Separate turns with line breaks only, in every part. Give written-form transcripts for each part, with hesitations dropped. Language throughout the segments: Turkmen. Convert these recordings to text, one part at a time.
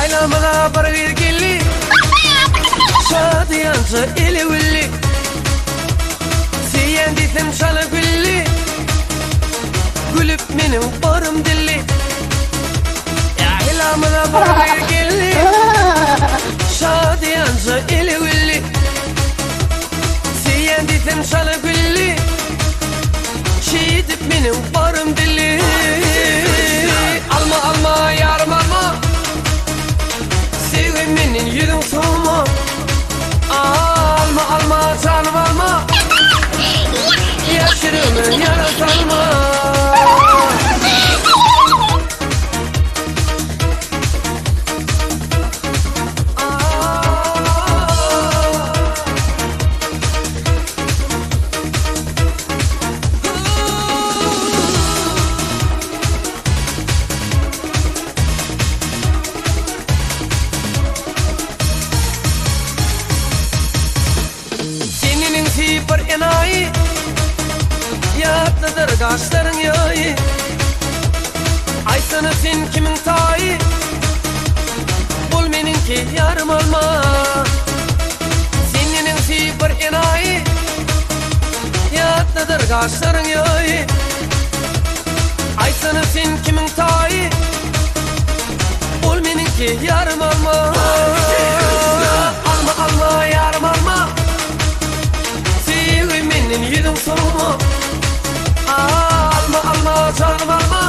Ýaýlamyza bir gyz geldi, Şadyýança eli gülli. Söýýän diýsem çala gülli, Gülüp meniň barym dilli. Ýaýlamyza bir gyz geldi, Şadyýança eli gülli. Söýýän diýsem çala gülli, Şeýdip meniň barym dilli. Alma alma ýarym alma Söýgim menden ýüzüň sowma Alma alma janym alma Ýaş ýüregime ýara salma. Seniniň bir enaýy, Ýatladyr gaşlaryň ýaýy. Aýtsana sen kimiň taýy? Bol meniňki ýarym alma. Seniniň bir enaýy, Ýatladyr gaşlaryň ýaýy. Aýtsana sen kimiň taýy? Ol meniňki ýarym alma. Alma alma ýarym alma. Söýgi menden ýüzüň sowma. Alma alma janym alma.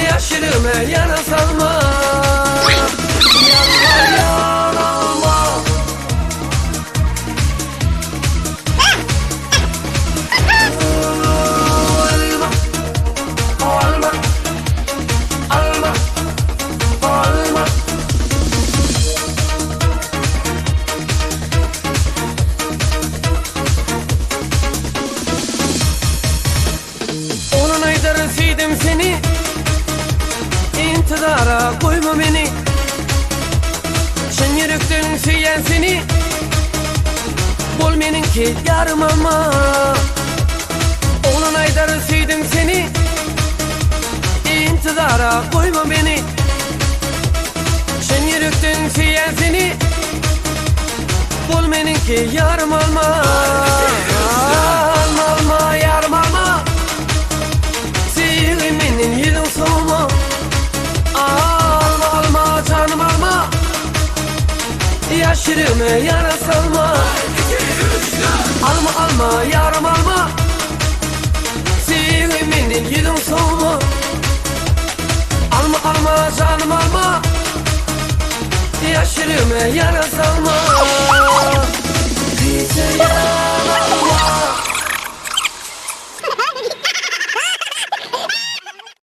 Ýaş ýüregime ýara salma. Ýalbar ýar alma. Alma, alma, alma, alma. Onun aýdar söýdüm seni, Intizara goýma meni. Çyn ýürekden söýýän seni, Bol meniňki ýarym alma. Oglan aýdar söýdüm seni, Intizara goýma meni. Çyn ýürekden söýýän seni, Bol meniňki ýarym alma. Alma alma ýarym alma. Söýgi menden ýüzüň sowma. Alma alma janym alma. Ýaş ýüregime ýara salma. Alma alma ýarym alma. Söýgi menden ýüzüň sowma. Alma alma janym alma. Ýaş ýüregime ýara salma. Gije ýar.